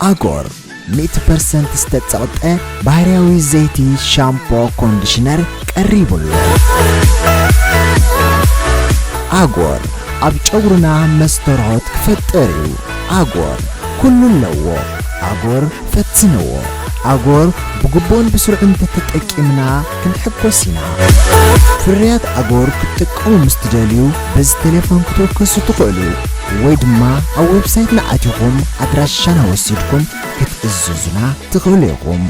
ኣጎር ሚእቲ ፐርሰንት ዝተጸቕጠ ባህርያዊ ዘይቲ ሻምፖ ኮንዲሽነር ቀሪቡሉ። ኣጎር ኣብ ጨጉርና መስተርሆት ክፈጥር እዩ። ኣጎር ኩሉ ኣለዎ። ኣጎር ፈትንዎ። ኣጎር ብግቡእን ብስሩዕን እንተተጠቂምና ክንሕጎስ ኢና። ፍርያት ኣጎር ክትጥቀሙ ምስ ትደልዩ በዚ ቴሌፎን ክትውከሱ ትኽእሉ ወይ ድማ ኣብ ዌብሳይትና ኣቲኹም ኣድራሻና ወሲድኩም ክትእዝዙና ትኽእሉ ኢኹም።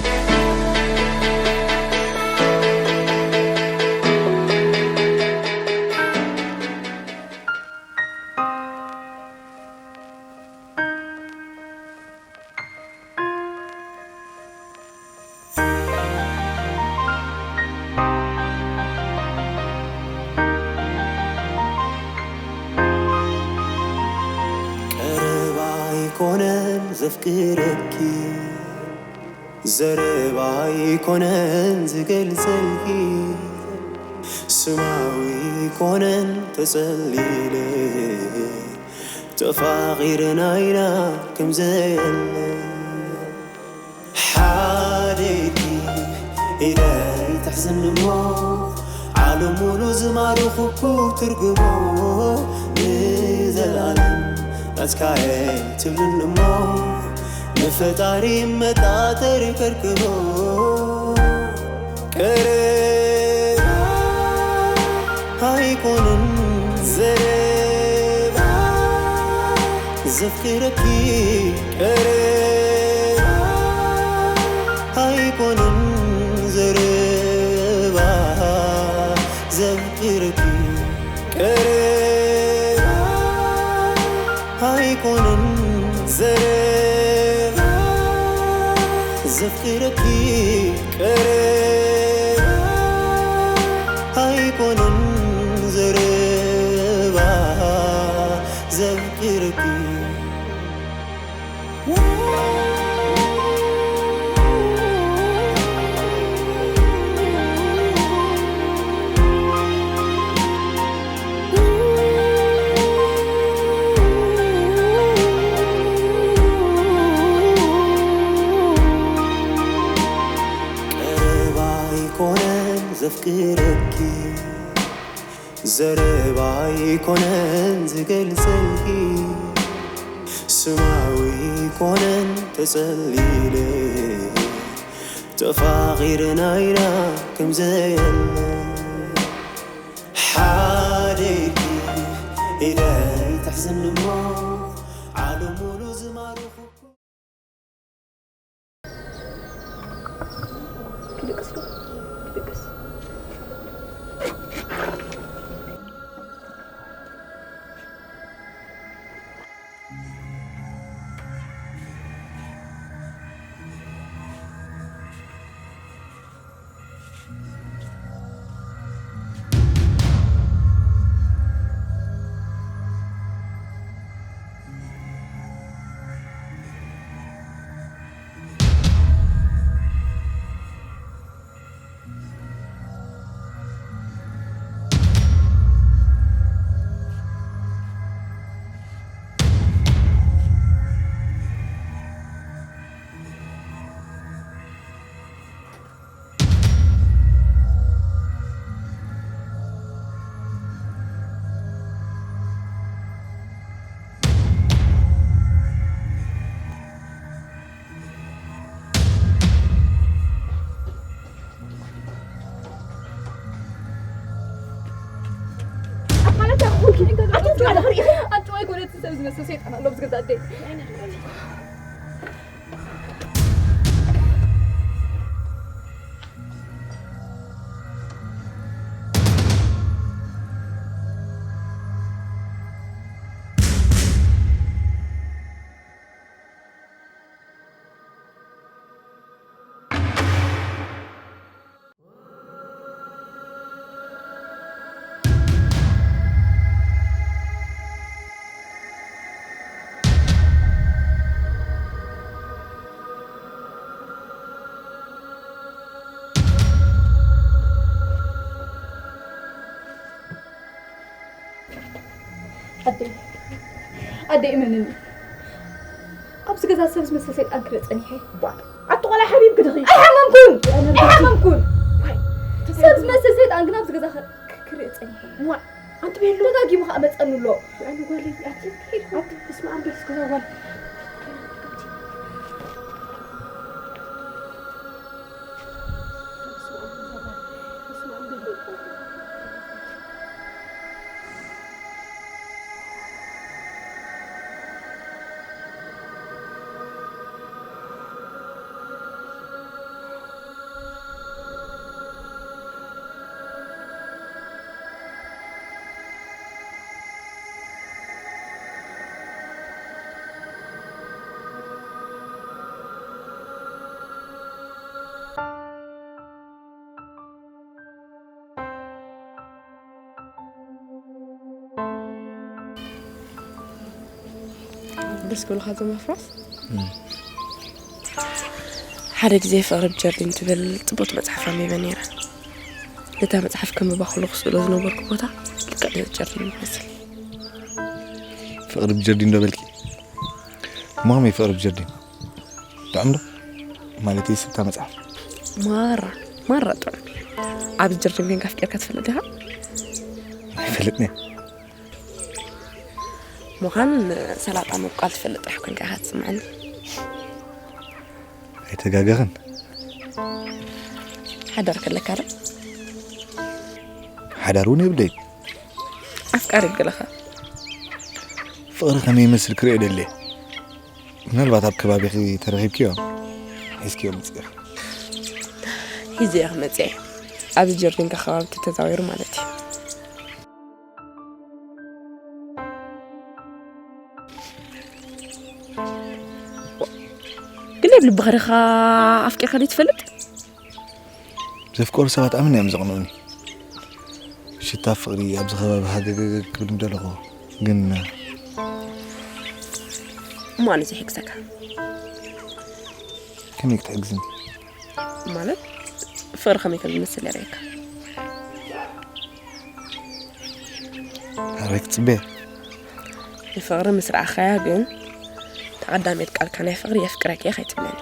ቀረባ ኣይኮነን ዘፍቅረኪ፣ ዘረባ ኣይኮነን ዝገልጸልኪ፣ ስማዊ ኣይኮነን ተጸሊለ፣ ተፋቒርና ኢና ከም ዘየለ። ሓደ ኢድኪ ኢደይ ትሕዝኒ እሞ፣ ዓለም ሙሉ ዝማርኹኩ ትርጉሞ፣ ንዘለኣለም ናትካየ ትብልኒ እሞ፣ ንፈጣሪ መጣጠሪ ከርክቦ። ቀረባ ኣይኮነን ዘረባ ዘፍቅረኪ፣ ቀረባ ኣይኮነን ዘረባ ዘፍቅረኪ፣ ቀረባ ኣይኮነን ዘረባ ዘፍቅረኪ፣ ቀረባ ኣይኮነን ዘረባ ዘፍቅረኪ። ቀረባ ኣይኮነን ዘፍቅረኪ፣ ዘረባ ኣይኮነን ዝገልጸልኪ፣ ስማዊ ኣይኮነን ተጸሊለ፣ ተፋቒርና ኢና ከም ዘየለ። ሓደ ኢድኪ ኢደይ ትሕዝኒ እሞ፣ ዓለም ሙሉ ዝማርኹ። ክድቅስ ዶ? ክድቅስ። ኣንጭዋ ኣይኮነትን ሰብ ዝመስል ሰይጣን ኣሎ ኣብዚ ገዛ ኣደይ። ኣደይ፣ ኣደይ እመንኒ። ኣብ ኣብዚ ገዛ ሰብ ዝመስል ሰይጣን ክርኢ ጸኒሐ። ዋ፣ ኣቲ ቆልዓ ሓቢብ ክድኺ። ኣይሓመምኩን። ኣይሓመምኩን። ዋይ፣ ሰብ ዝመስል ሰይጣን ግን ኣብዚ ገዛ ክ- ክ- ክርኢ ጸኒሐ። ዋ፣ ኣንቲ ቤሎ። ደጋጊሙ ከኣ መጸኒ ኣሎ። ኣነ ጓለይ፣ ኣቲ፣ ኣቲ፣ እስማ ኣምብል እስከ ጓል። ደስ ክብልኻ እዞም ኣፍራስ። ሓደ ግዜ ፍቕሪ ብጀርዲን ትብል ጽቡቕቲ መጽሓፍ ኣንቢበ ነይረ። ነታ መጽሓፍ ከንብባ ከለኹ ስእሎ ዝነበርኩ ቦታ ልክዕ ነቲ ጀርዲን ይመስል። ፍቕሪ ብጀርዲን ዶ በልኪ? እሞ ከመይ ፍቕሪ ብጀርዲን? ጥዑም ዶ? ማለተይ ስብታ መጽሓፍ። ማራ ማራ ጥዑም። ኣብዚ ጀርዲን ኮንካ ኣፍቂርካ ትፈልጥ ዲኻ? ኣይፈልጥን እየ። ምዃን ሰላጣ ምብቃል ትፈልጥ ጥራሕ ኮንካ ኢኻ ትስምዓኒ። ኣይተጋገኽን። ሓዳር ከለካ ዶ? ሓዳር እውን የብለይ። ኣፍቃሪ ገለኻ? ፍቕሪ ከመይ ይመስል ክርእዮ ደልየ። ምናልባት ኣብ ከባቢኺ ተረኺብክዮ ሒዝክዮ ምጽእኺ። ሒዘ እየ ክመጽእ እየ። ኣብዚ ጀርዲንካ ከባቢ ተተዛዊሩ ማለት እዩ። ግን ኣብ ልብኻ ዲኻ ኣፍቂርካ ዘይትፈልጥ? ዘፍቀሩ ሰባት ኣመና እዮም ዘቕንኡኒ። ሽታ ፍቕሪ ኣብዚ ከባቢ ሃገገገ ክብል ምደለኹ። ግን እሞ ኣነ ዘይሕግዘካ። ከመይ ክትሕግዝኒ? ማለት ፍቕሪ ከመይ ከም ዝመስል የርእየካ። ኣበይ ክትጽበ? ንፍቕሪ ምስ ረኣኻያ ግን ተቐዳሜት ቃልካ ናይ ፍቕሪ የፍቅረኪ እየ ከይትብለኒ።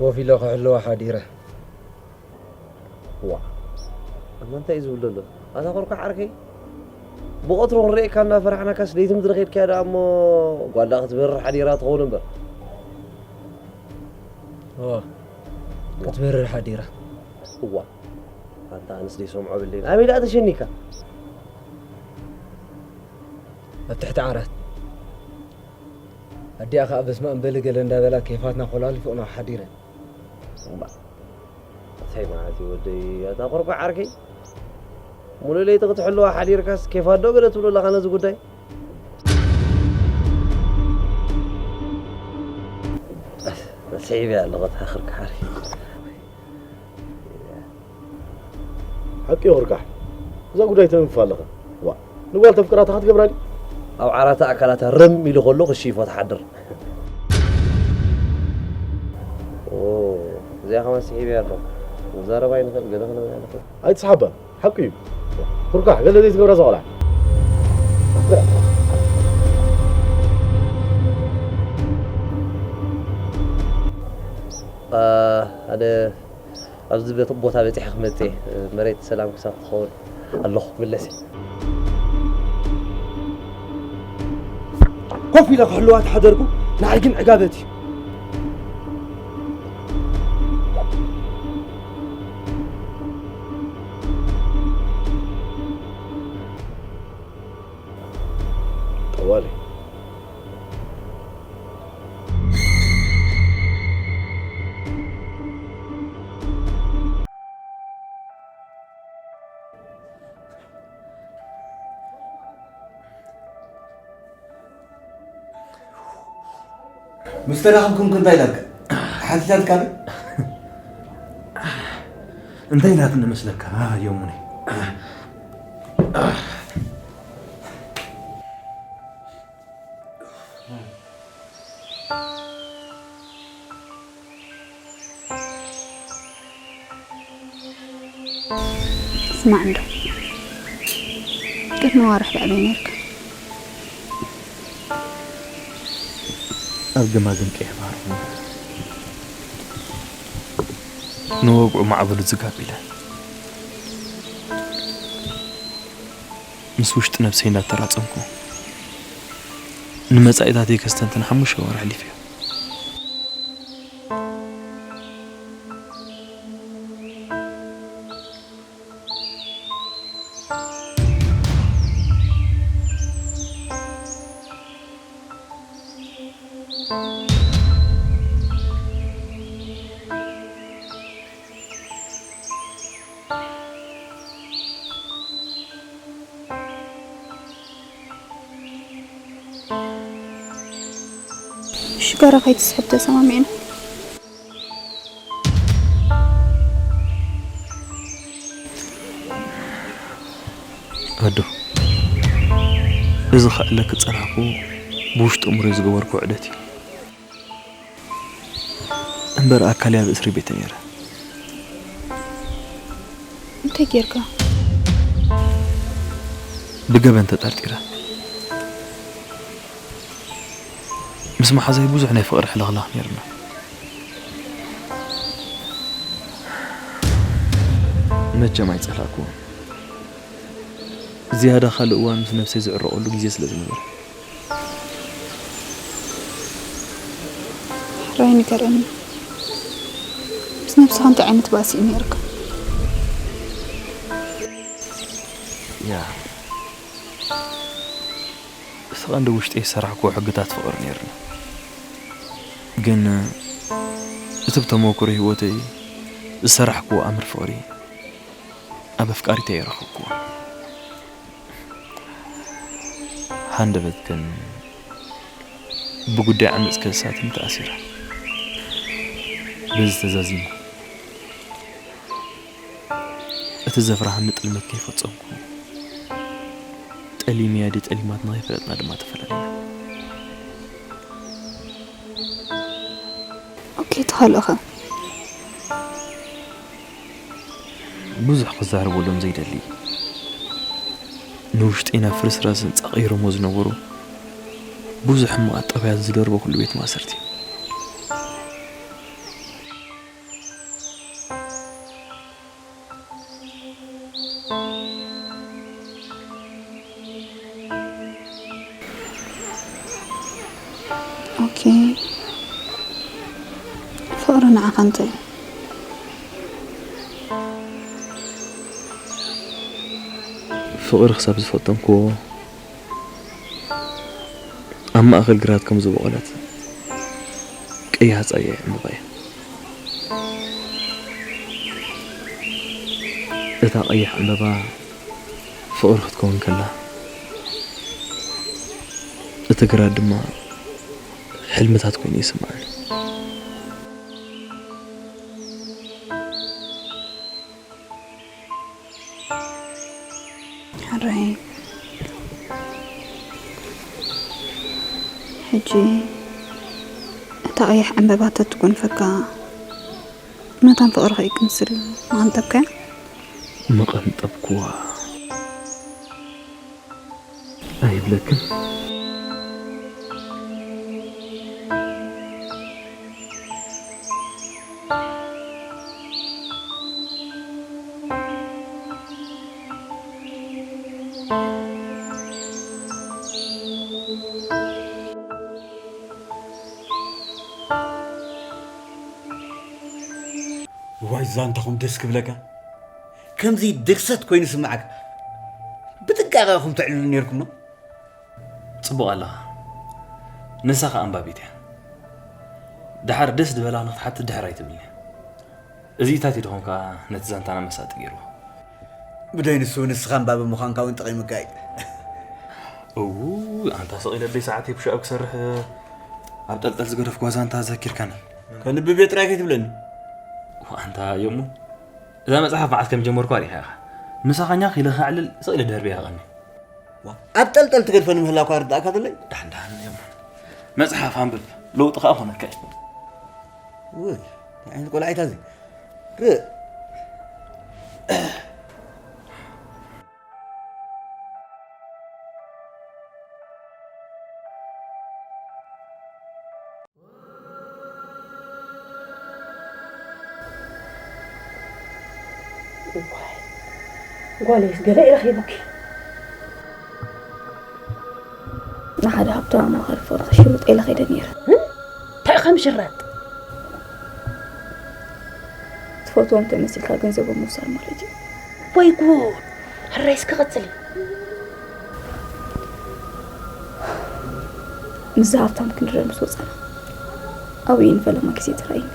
ኮፍ ኢለ ክሕልዋ ሓዲረ። ዋ፣ ኣማ እንታይ እዩ ዝብል ዘሎ? ኣታ ኮርኳሕ ዓርከይ፣ ብቐትሩ ክንርእየካ እናፈራሕናካስ ለይቲ ምድሪ ከድካያ ደኣ እሞ ጓል ደኣ ክትበርር ሓዲራ ትኸውን እምበር። እዋ፣ ክትበርር ሓዲራ። እዋ፣ ኣንታ ኣንስ ዘይሰምዖ ብለይን ኣበይ ደኣ ተሸኒካ? ኣብ ትሕቲ ዓራት። ኣዲኣ ከኣ በስመ ኣብ በሊ ገለ እንዳበላ ኬፋትና ኮላሊፎና ሓዲረን። እምባ፣ እንታይ ማለት እዩ ወደይ? ኣታ ቆርቋ ዓርከይ፣ ሙሉእ ለይቲ ክትሕልዋ ሓዲርካስ ኬፋ ዶ ገለ ትብሎ ኣለኻ ነዚ ጉዳይ? ስዒበያ ኣለኹ፣ እታ ክርካ ዓርከይ። ሓቂ ይኹርካሕ። እዛ ጉዳይ ተንፍ ኣለኻ። ዋ፣ ንጓል ተፍቅራታ ክትገብራ ድዩ? ኣብ ዓራታ ኣካላታ ረም ኢሉ ከሎ ክሽይፎ ትሓድር። ኦ፣ እዚኣ ከማን ስሒበያ ኣሎ። ክዛረባ ኣይንኽእል፣ ገለ ክንብል ኣይንኽእል። ኣይትስሓባ፣ ሓቂ እዩ። ኩርካሕ፣ ገለ ዘይትገብራ እዛ ቆልዓ። ኣ፣ ሓደ ኣብዚ በት-፣ ቦታ በጺሐ ክመጽእ እየ። መሬት ሰላም ክሳብ ትኸውን ኣለኹ፣ ክምለስ እየ። ኮፍ ኢለ ክሕልዋ ተሓደርኩ፣ ንዓይ ግን ዕጋበት እዩ። ጠዋሊ። ምስ ተራኸብኩም ከ እንታይ ኢላትካ? ሓቲታትካ ዶ? እንታይ ኢላትኒ መስለካ? ዮሙነይ። ስማዕ እንዶ፣ ቅድሚ ኣዋርሕ ብኣበይ ነይርካ? ኣብ ገማግም ቀይሕ ባሕሪ፣ ንወግዑ ማዕበሉ ዝጋብ ኢለ፣ ምስ ውሽጢ ነብሰይ እንዳተራጸምኩ፣ ንመጻኢታተይ ከስተንትን ሓሙሽተ ኣዋርሕ ኣሕሊፈዮ። ሽጋራ ከይትስሕብ ተሰማሚዕና። ኣዱ፣ እዚ ከዕለኪ ዝጸናሕኩ ብውሽጢ እምሮይ ዝገበርኩ ውዕደት እዩ። እምበር ኣካለይ ኣብ እስሪ ቤት ነይረ። እንታይ ጌርካ? ብገበን ተጠርጢረ። ምስ መሓዛይ ብዙሕ ናይ ፍቕሪ ሕልኽላኽ ነይርና። መቸም ኣይጸላእኩዎን። ዝያዳ ካልእ እዋን ምስ ነብሰይ ዝዕረቐሉ ግዜ ስለ ዝነበረ። ሕራይ ንገረኒ። ምስ ነብስኻ እንታይ ዓይነት ባእሲ እዩ ነይርካ? ያ፣ እቲ ቀንዲ ውሽጠይ ዝሰራሕክዎ ሕግታት ፍቕሪ ነይርኒ። ግን እቲ ብተመኩሮ ህይወተይ ዝሰራሕክዎ ኣምር ፍቕሪ ኣብ ኣፍቃሪተይ ኣይረኸብክዎን። ሃንደበት ግን ብጉዳይ ዓመጽ ከሳትን ተኣሲረ። በዚ ተዛዚሙ። እቲ ዘፍርሃኒ ጥልመት ከይፈጸምኩ፣ ጠሊመያ ድየ ጠሊማትኒ ከይፈለጥና ድማ ተፈላሊና። ኦኬ፣ እቲ ካልእኸ? ብዙሕ ክዛረበሎም ዘይደሊ፣ ንውሽጠይ ናብ ፍርስራስ ጸቒሮሞ ዝነበሩ ብዙሕ ሕማቓት ጠባያት ዝደርበኹሉ ቤት ማእሰርቲ። ኦኬ፣ ፍቕሪ ንዓኻ እንታይ እዩ? ፍቕሪ ክሳብ ዝፈተንክዎ፣ ኣብ ማእከል ግራት ከም ዝበቖለት ቀያሕ ጻየዕ ዕምባባ እያ። እታ ቀያሕ ዕምባባ ፍቕሪ ክትከውን ከላ፣ እቲ ግራት ድማ ሕልምታት ኮይኑ ይስምዓኒ። ሕራይ፣ ሕጂ እታ ቀያሕ ዕምባባ ተትጎንፈካ፣ መታን ፍቕርኻ እዩ ክምስል መቐንጠብካያ? መቐንጠብኩዋ ኣይብለክን። ዋይ ዛንታኹም ደስ ክብለካ። ከምዚ ድርሰት ኮይኑ ስምዓካ። ብጥንቃቐ ኢኹም ተዕልሉ ነይርኩም ነው። ጽቡቕ ኣለኻ። ንሳ ኸኣ ኣንባቢት እያ። ደሓር ደስ ዝበላ ንኽትሓትት ድሕር ኣይትብልን እያ። እዚኢታት እዩ ድኾን ከኣ ነቲ ዛንታና መሳጢ ገይርዎ። ብደይ ንሱ ንስኻ ኣንባቢ ምዃንካ እውን ጠቒሙካ እዩ። እዉ፣ ኣንታ ስቕ ኢለለይ ሰዓት የብሻ ኣብ ክሰርሕ ኣብ ጠልጠል ዝገደፍኩዋ ዛንታ ዘኪርካኒ። ከንብብ እየ ጥራይ ከይትብለኒ። እዋ፣ ኣንታ የሙ፣ እዛ መጽሓፍ መዓስ ከም ጀመርኩ ኣሪኻ ኢኻ። ምሳኻኛ ኺለ ኸዕልል ስቕ ኢለ ደርብያ ኸቐኒ። ዋ፣ ኣብ ጠልጠል ትገድፈኒ ምህላኳ ርዳእካ ትብለይ? ዳሕን ዳሕን እዮም። መጽሓፍ ኣንብብ፣ ለውጢ ኸኣ ኾነካ እዩ። ውይ፣ እንታይ ዓይነት ቆልዓ እዩ እዚ? ርእ። እዋይ፣ ጓለይስ ገለ እዩ ረኺቡኪ። ንሓደ ሃብታም ኣማኻሪ ፍቕሪ ክሽርጥ ኢለ ከይደ ነይረ። እንታይ ከም ሽረጥ? ትፈትዎም ተመሲልካ ገንዘቦም ምውሳድ ማለት እዩ። ወይ ጉድ! ሕራይ እስኪ ቀጽሊ። ምስዚ ሃብታም ክንድረ ምስ ወጻና፣ ኣብኡ እዩ ንፈለማ ግዜ ተራእዩኒ።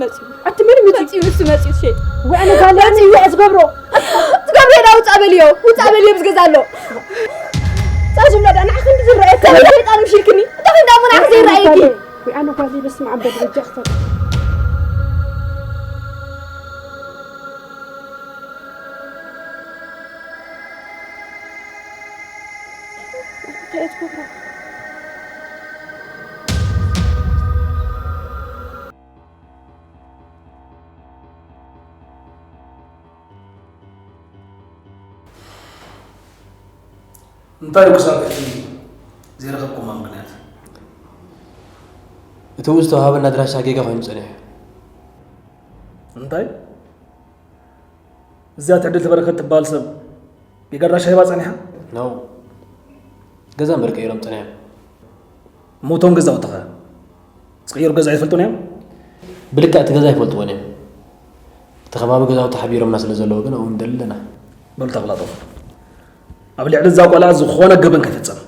መጺኡ። ኣቲ መን መጺኡ? መጺኡ፣ ንሱ መጺኡ፣ ሸይጥ። ወይ ኣነ ጓል መጺኡ። እየ ዝገብሮ። ትገብሮ የዳ ውጻእ በልዮ፣ ውጻእ በልዮ ብዝገዛ ኣሎ። ጻ ዝብሎ ዳ ንዓ ክንዲ ዝረኣየካ ሸይጣን ምሽልክኒ። እንታይ ክንዳ ሞ ንዓኺ ዘይረኣየኪ? ወይ ኣነ ጓል እየ፣ በስመ ኣብ በል፣ በጃ ክተብ። እንታይ እየ ዝገብሮ? እንታይ እዩ ክሳብ ሕጂ ዘይረኸብኩማ ምኽንያት? እቲ ብኡ ዝተዋህበና ኣድራሻ ጌጋ ኮይኑ ጸኒሑ። እንታይ? እዚኣ ትዕድልቲ በረኸት ትበሃል ሰብ ጌጋ ኣድራሻ ሂባ ጸኒሓ? ነው። ገዛ እምበር ቀይሮም ጸኒሖም። እሞ እቶም ገዛውቲ ኸ? ዝቕየሩ ገዛ ኣይፈልጡን እዮም? ብልክዕ እቲ ገዛ ኣይፈልጥዎን እዮም። እቲ ከባቢ ገዛውቲ ሓቢሮምና ስለ ዘለዉ ግን ኣብኡ ንደሊ ኣለና። በሉ ተቐላጠፉ። ኣብ ልዕሊ እዛ ቆልዓ ዝኾነ ገበን ከይፍጸም።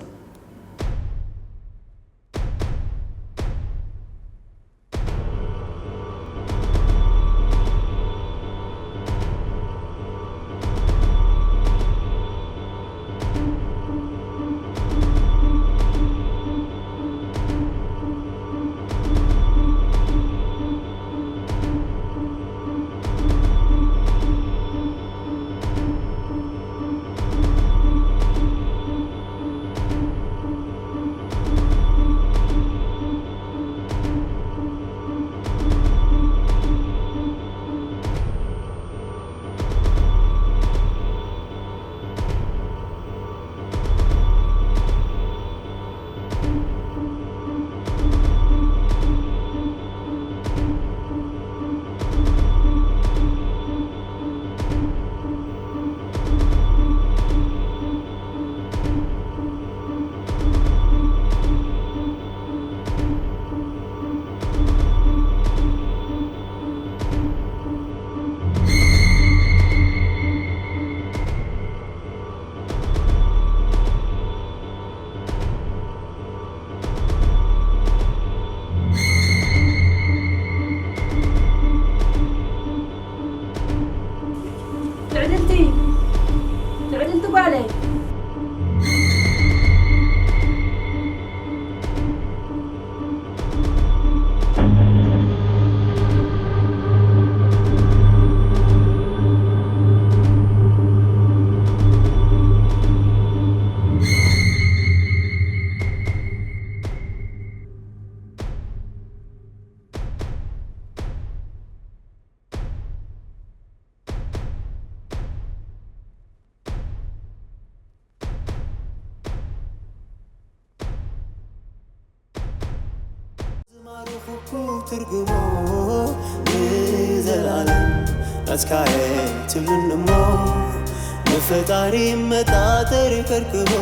ትርጉሙ ንዘላለም ኣስካየ ትብልን እሞ ንፈጣሪ መጣጠሪ ከርክቦ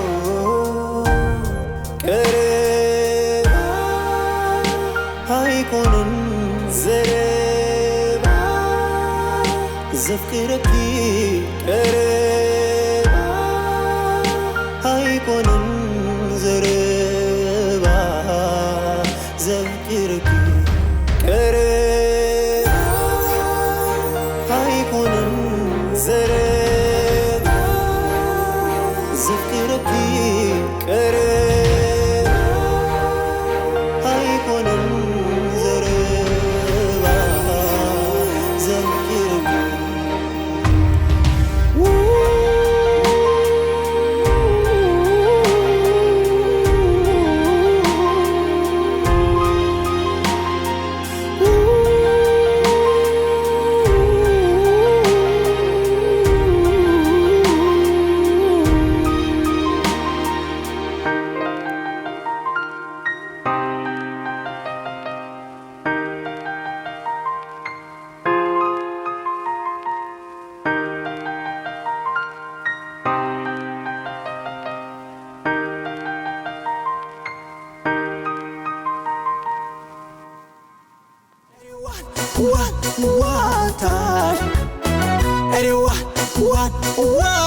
ቀረባ ኣይኮንን ዘረባ ዘፍቅረኪ ቀረባ ኣይኮንን ዘረባ ዘፍቅረኪ ቀረባ ኣይኮንን ዘረባ ዘፍቅረኪ ቀረባ ኣይኮንን ዘረባ ዘፍቅረኪ What, what, what time? Anyone, what, what?